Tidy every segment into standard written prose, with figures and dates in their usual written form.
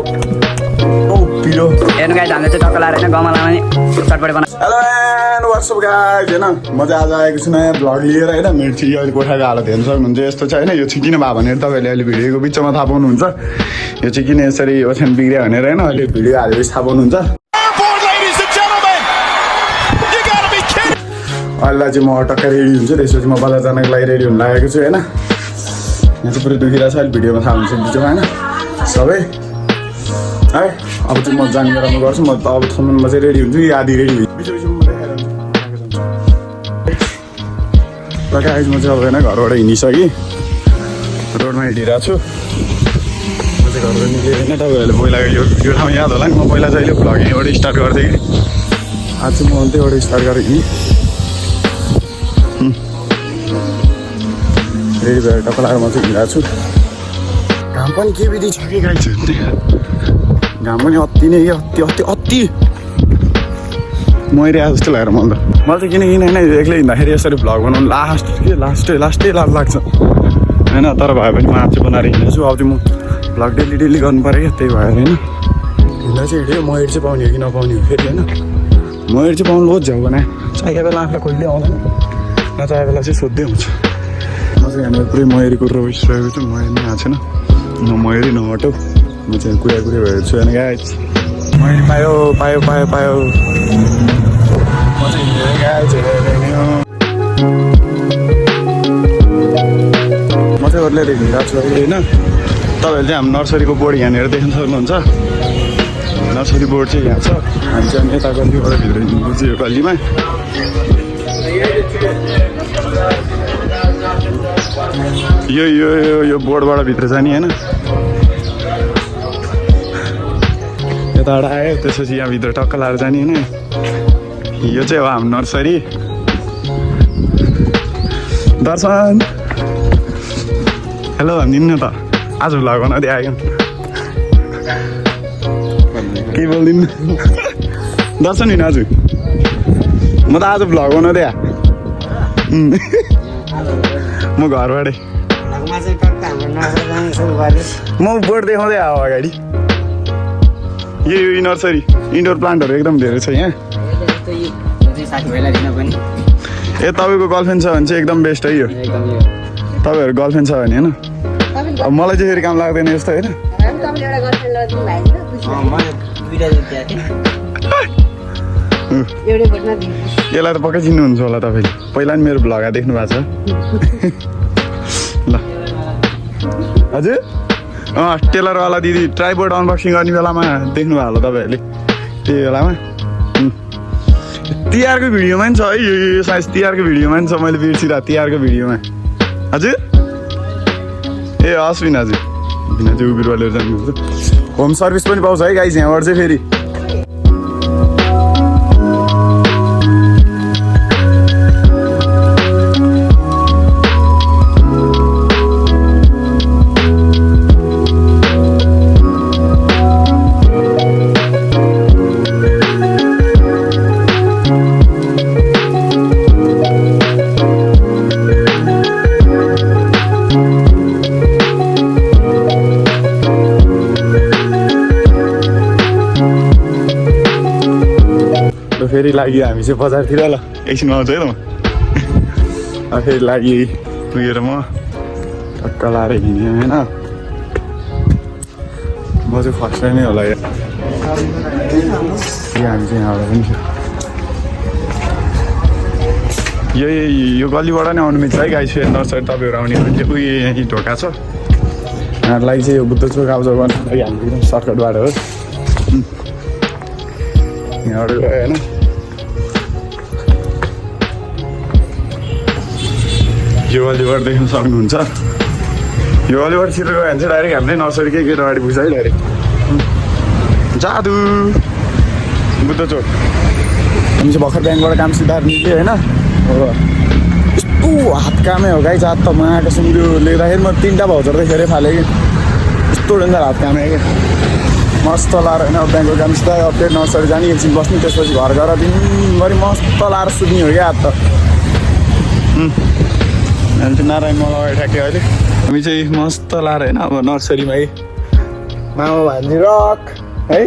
पिरो हेर्नु गाइस हामीले चाहिँ टक्क लाएर होइन गाउँमा लाने चटपटे बना। हेलो एन्ड व्हाट्सअप गाइस हैन म चाहिँ आज आएको छु नयाँ ब्लग लिएर हैन। मेरो चाहिँ अहिले कोठाको हालत हेर्न सक्नुहुन्छ यस्तो छ हैन। यो चाहिँ किन भयो भनेर तपाईँहरूले अहिले भिडियोको बिचमा थाहा पाउनुहुन्छ। यो चाहिँ किन यसरी ओछ्यान बिग्रियो भनेर हैन। अहिले भिडियो हालेपछि थाहा पाउनुहुन्छ। अहिले चाहिँ म टक्क रेडी हुन्छु त्यसपछि म बजार जानको लागि रेडी हुन लागेको छु हैन। यहाँ चाहिँ पुरै दुखिरहेको छ अहिले भिडियोमा थाहा हुन्छ बिचमा हैन सबै है। अब चाहिँ म जाने गराउनु गर्छु म त अबसम्ममा चाहिँ रेडी हुन्छु आधी रेडी हुन्छु बिचमा देखाएर हुन्छ र गाइस म चाहिँ अब होइन घरबाट हिँडिसकेँ रोडमा हिँडिरहेको छु। म चाहिँ घरबाट निक्लेँ होइन। तपाईँहरूले पहिला यो ठाउँ याद होला नि म पहिला चाहिँ अहिले भ्लग यहीँबाट स्टार्ट गर्थेँ कि आज चाहिँ म त्यहीँबाट स्टार्ट गरेँ कि रेडी भएर टक्क लगाएर म चाहिँ हिँडिरहेको छु। घाम पनि के विधि छ कि गाइस घाम पनि अति नै अति अति अति मरिरहेको जस्तो लागेर मलाई चाहिँ किनकि होइन एक्लै हिँड्दाखेरि यसरी भ्लग बनाउनु लास्टै लाज लाग्छ होइन। तर भए पनि म आज चाहिँ बनाएर हिँड्दैछु। अब चाहिँ म भ्लग डेली गर्नु पऱ्यो क्या त्यही भएर होइन। हिँड्दा चाहिँ हिँड्यो मयुर चाहिँ पाउने हो कि नपाउने हो फेरि होइन। मयुर चाहिँ पाउनु लोज झ्याउ बनायो चाहिएको बेला आफूलाई कहिले आउँदैन नचाहेको बेला चाहिँ सोध्दै हुन्छ। म चाहिँ यहाँनिर पुरै मयुरी कुरो बसिरहेको छु। मयुर नै आएको छैन न मयुरी न अटो म चाहिँ कुरै भएको छु होइन गाइस। मयुरी पायो म चाहिँ गाइस म चाहिँ अरूले हिँडिरहेको छु अहिले होइन। तपाईँहरूले चाहिँ हाम्रो नर्सरीको बोर्ड यहाँनिर देख्न सक्नुहुन्छ। नर्सरी बोर्ड चाहिँ यहाँ छ। हामी चाहिँ यता गल्लीबाट भित्र हिँड्नु चाहिँ यो गल्लीमा यो बोर्डबाट भित्र जाने होइन। यताबाट आयो त्यसपछि यहाँभित्र टक्क लाएर जाने होइन। यो चाहिँ हो हाम्रो नर्सरी। दर्शन हेलो भनिदिनु न त आज भ्लग बनाउँदै आयो के बोलिदिनु दर्शन होइन आज म त आज भ्लग बनाउँदै आएँ म घरबाटै म बोर्ड देखाउँदै आयो अगाडि। यो नर्सरी इन्डोर प्लान्टहरू एकदम धेरै छ यहाँ। ए तपाईँको गर्लफ्रेन्ड छ भने चाहिँ एकदम बेस्ट है यो। तपाईँहरू गर्लफ्रेन्ड छ भने होइन। अब मलाई चाहिँ फेरि काम लाग्दैन यस्तो होइन। यसलाई त पक्कै चिन्नुहुन्छ होला तपाईँले पहिला नि मेरो भ्लग देख्नु भएको छ ल हजुर टेलरवाला दिदी ट्राइपोड अनबक्सिङ गर्ने बेलामा देख्नुभयो होला तपाईँहरूले त्यही बेलामा। तिहारको भिडियोमा नि छ है यो सायद तिहारको भिडियोमा नि छ। मैले बिर्सिरहेको तिहारको भिडियोमा हजुर ए हस् बिना चाहिँ उबिरवालेर जानुहुन्छ। होम सर्भिस पनि पाउँछ है गाइस यहाँबाट चाहिँ फेरि। फेरि लागि हामी चाहिँ बजारतिर ल एकछिनमा आउँछ है त म फेरि लागि पुगेर म टक्क लाएर हिँडेँ होइन। म चाहिँ फर्स्ट टाइमै होला यहाँ हामी चाहिँ यहाँबाट पनि यो गल्लीबाट नै आउनु मिल्छ है गाइस। नर्सरी तपाईँहरू आउने भने चाहिँ उयो यहीँ ढोका छ यहाँलाई चाहिँ यो बुद्ध चोक आउँछ भने हामी एकदम सर्टकट बाटो हो यहाँबाट गयो होइन। यो गल्लीबाट देख्न सक्नुहुन्छ। यो गल्लीबाट छिटो गयो भने चाहिँ डाइरेक्ट हामीले नर्सरी के अगाडि पुग्छ है डाइरेक्ट जादु बुद्ध चोक। हामी चाहिँ भर्खर ब्याङ्कबाट काम सिधाएर निस्क्यो होइन। यस्तो हात कामै हो गाई जात त माको सुन्यो लेख्दाखेरि म 3टा भाउचर देखेरै फालेँ कि यस्तो डेन्जर हात कामै क्या मस्त लाएर होइन। ब्याङ्कको काम सिधाएर अपडेट नर्सरी जाने एकछिन बस्ने त्यसपछि घर गएर दिनभरि मस्त लाएर सुत्ने हो क्या हात त। हामी चाहिँ नारायण मल अगाडि ठ्याक्यो अहिले हामी चाहिँ मस्त लाएर होइन अब नर्सरीमै मामा भान्जी रक है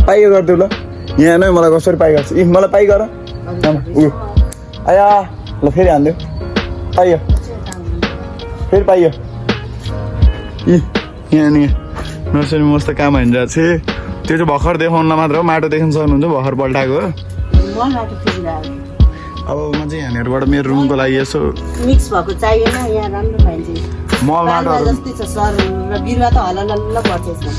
पाइयो गरिदेऊ ल यहाँ नै मलाई कसरी पाइ गर्छ इ मलाई पाइ गर ऊ आया ल फेरि हान्दियो पाइयो फेरि पाइयो इ यहाँ नि नर्सरी मस्त काम हानिरहेको छ त्यो चाहिँ भर्खर देखाउन मात्र हो माटो देख्न सक्नुहुन्छ भर्खर पल्टाएको हो अब म चाहिँ यहाँनिरबाट मेरो रुमको लागि यसो मिक्स भएको चाहिएन यहाँ राम्रो पाइन्छ मल माटोहरू जस्तै छ सर र बिरुवा त हल्ला पर्छ यसमा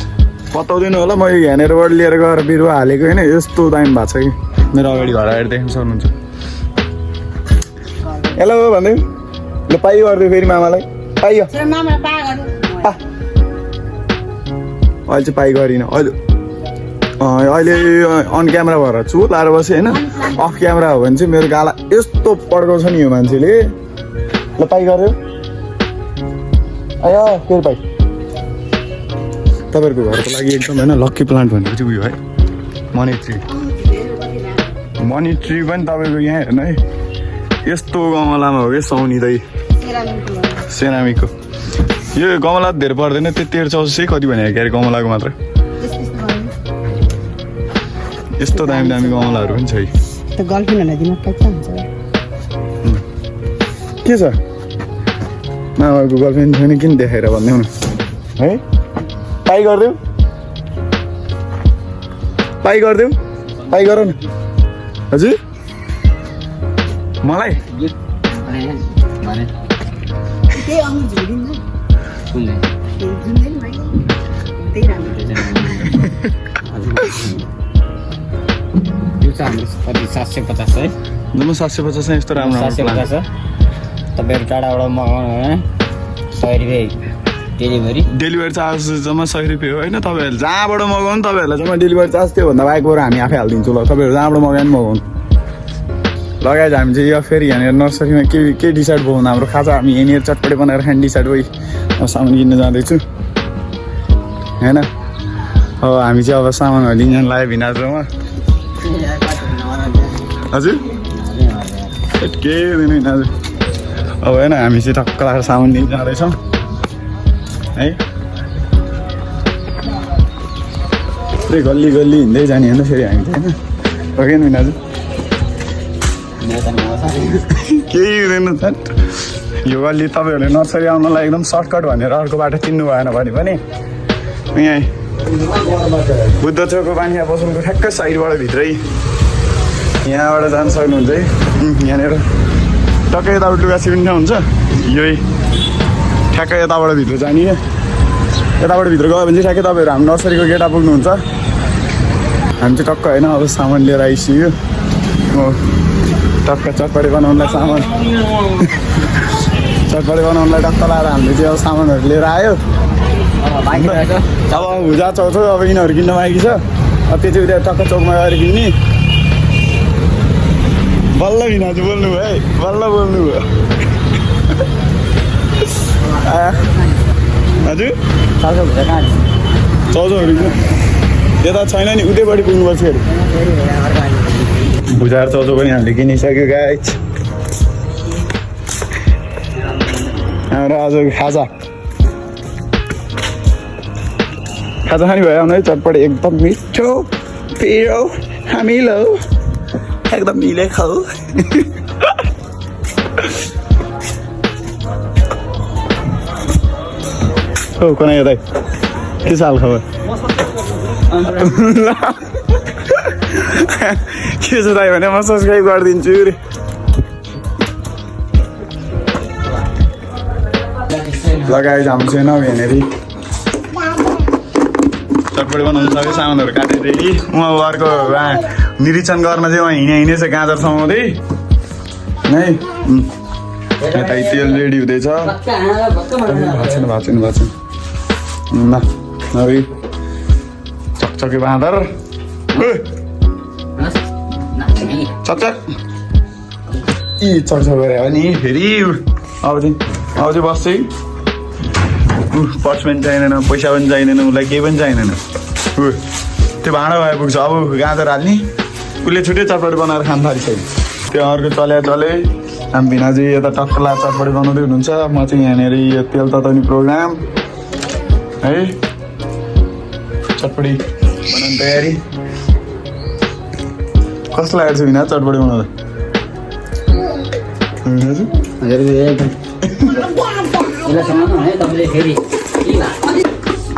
बताउँदिनँ होला मैले यहाँनिरबाट लिएर गएर बिरुवा हालेको होइन यस्तो दामी भएको छ कि मेरो अगाडि घर आएर देख्न सक्नुहुन्छ हेलो भन्दै ल पाइयो गरिदियो फेरि मामालाई पाइयो मामा पा गर्नु अहिले चाहिँ पाइ गरिनँ अहिले अन क्यामेरा भएर छु लाएर बसेँ होइन अफ क्यामेरा हो भने चाहिँ मेरो गाला यस्तो पड्काउँछ नि यो मान्छेले ल पाइ गर्यो आयो फेरि पाइ तपाईँहरूको घरको लागि एकदम होइन लक्की प्लान्ट भनेको चाहिँ उयो है मनी ट्री पनि तपाईँको यहाँ हेर्नु है यस्तो गमलामा हो कि सौनी सेरामिकको यो गमला धेरै पर्दैन त्यो 1300 कति भनेको क्यारे गमलाको मात्र यस्तो दामी दामी गमलाहरू पनि छ है त्यो गर्लफ्रेन्डहरूलाई दिन कच्चा हुन्छ के छ मामाको गर्लफ्रेन्ड छैन किन देखाएर भन्दै हुनु है पाइ गरिदेऊ पाइ गर न हजुर मलाई त्यही अङ्गुर झुडिन्छ झुन्दैन भाइ त्यही राम्रो यो चाहिँ हाम्रो कति 750 है जम्मा 750 यस्तो राम्रो 750 तपाईँहरू टाढाबाट मगाउनु भने 100 रुपियाँ डेलिभरी चार्ज जम्मा 100 रुपियाँ हो होइन तपाईँहरू जहाँबाट मगाउनु तपाईँहरूलाई जम्मा डेलिभरी चार्ज त्योभन्दा बाहेक बरु हामी आफै हालिदिन्छौँ ल तपाईँहरू जहाँबाट मगायो नि मगाउनु लगायत हामी चाहिँ यो फेरि यहाँनिर नर्सरीमा के डिसाइड भयो हाम्रो खाजा हामी यहाँनिर चटपटे बनाएर खाने डिसाइड भयो म सामान किन्न जाँदैछु होइन अब हामी चाहिँ अब सामानहरू लिन लाग्यो भिनाजोमा हजुर के दिनु भिनाजु अब होइन हामी चाहिँ टक्क लगाएर सामान लिन जाँदैछौँ है पुरै गल्ली हिँड्दै जाने होइन फेरि हामी चाहिँ होइन हो कि भिनाजु केही हुँदैन त यो गल्ली तपाईँहरूले नर्सरी आउनलाई एकदम सर्टकट भनेर अर्को बाटो चिन्नु भएन भने पनि यहीँ बुद्ध चौकको पानिया पसलको ठ्याक्कै साइडबाट भित्रै यहाँबाट जान सक्नुहुन्छ है यहाँनिर टक्कै यताबाट लुगा सिउन्ने हुन्छ यही ठ्याक्कै यताबाट भित्र जाने यताबाट भित्र गयो भने चाहिँ ठ्याक्कै तपाईँहरू हामी नर्सरीको गेटा पुग्नुहुन्छ हामी चाहिँ टक्क होइन अब सामान लिएर आइसक्यो हो टक्क चटपटे बनाउनुलाई सामान चटपटे बनाउनुलाई टक्क लाएर हामीले चाहिँ अब सामानहरू लिएर आयो अब भुजा चौथो अब यिनीहरू किन्न बाँकी छ अब त्यो चाहिँ उता टक्क चौकमा गएर किन्ने बल्ल भिनाजु बोल्नु भयो है बल्ल बोल्नु भयो हजुर चौधहरू यता छैन नि उतैपट्टि पुग्नुपर्छ अरे भुजार चौचो पनि हामीले किनिसक्यो गाइस हाम्रो आज खाजा खाने भयो आउनु है चटपटे एकदम मिठो पिरो हामीलो एकदम मिले खाऊ हो कोना यतै के साल खबर के छ दाइ भने म सब्सक्राइब गरिदिन्छु रे लगाइ हामी चाहिँ नभेनेरी चटपटे बनाउनु सबै सामानहरू काटेर रेडी उहाँ अर्को निरीक्षण गर्न चाहिँ उहाँ हिँडेछ गाजर समाउँदै नै यता तेल रेडी हुँदैछ भाँचेन ल अभी चकचके बाँदर चकचक यी चकचक गरे हो नि फेरि अब चाहिँ बस चाहिँ पर्स पनि चाहिँदैन पैसा पनि चाहिँदैन उसलाई केही पनि चाहिँदैन त्यो भाँडा भए पुग्छ अब गाजर हाल्ने उसले छुट्टै चटपटे बनाएर खान थालिसक्यो त्यो अर्को चले हामी भिना चाहिँ यता टक्कला चटपटे बनाउँदै हुनुहुन्छ म चाहिँ यहाँनिर यो तेल तताउने प्रोग्राम है चटपटी बनाउने तयारी कस्तो लागेको छ बिना चटपटी बनाउँदा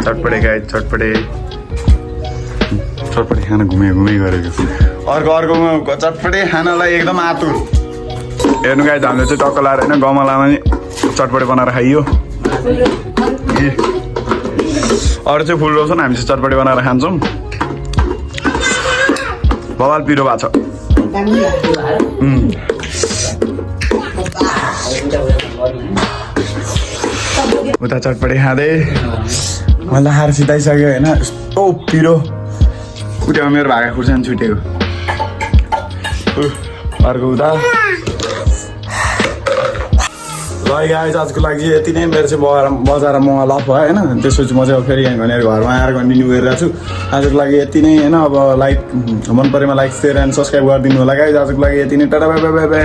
चटपटे गाई चटपटे चटपटे खाना घुमे गरेको अर्को चटपटे खानालाई एकदम आतुर हेर्नु गाई हामीले चाहिँ टक्क लाएर होइन गमलामा नि चटपटे बनाएर खाइयो अरू चाहिँ फुल रोप्छौँ हामी चाहिँ चटपटे बनाएर खान्छौँ बवाल पिरो भएको छ उता चटपटे खाँदै मलाई हार सिधाइसक्यो होइन यस्तो पिरो उठ्यो मेरो भाका खुर्सानी छुटेको अर्को उता ल गाइस आजको लागि यति नै मेरो चाहिँ बजार मगा लफ भयो होइन त्यसपछि म चाहिँ अब फेरि यहाँ भनेर घरमा आएर कन्टिन्यू गरिरहेको छु आजको लागि यति नै होइन अब लाइक मन परेमा लाइक सेयर एन्ड सब्सक्राइब गरिदिनु होला गाइस आजको लागि यति नै टाटा बाई बाई बाई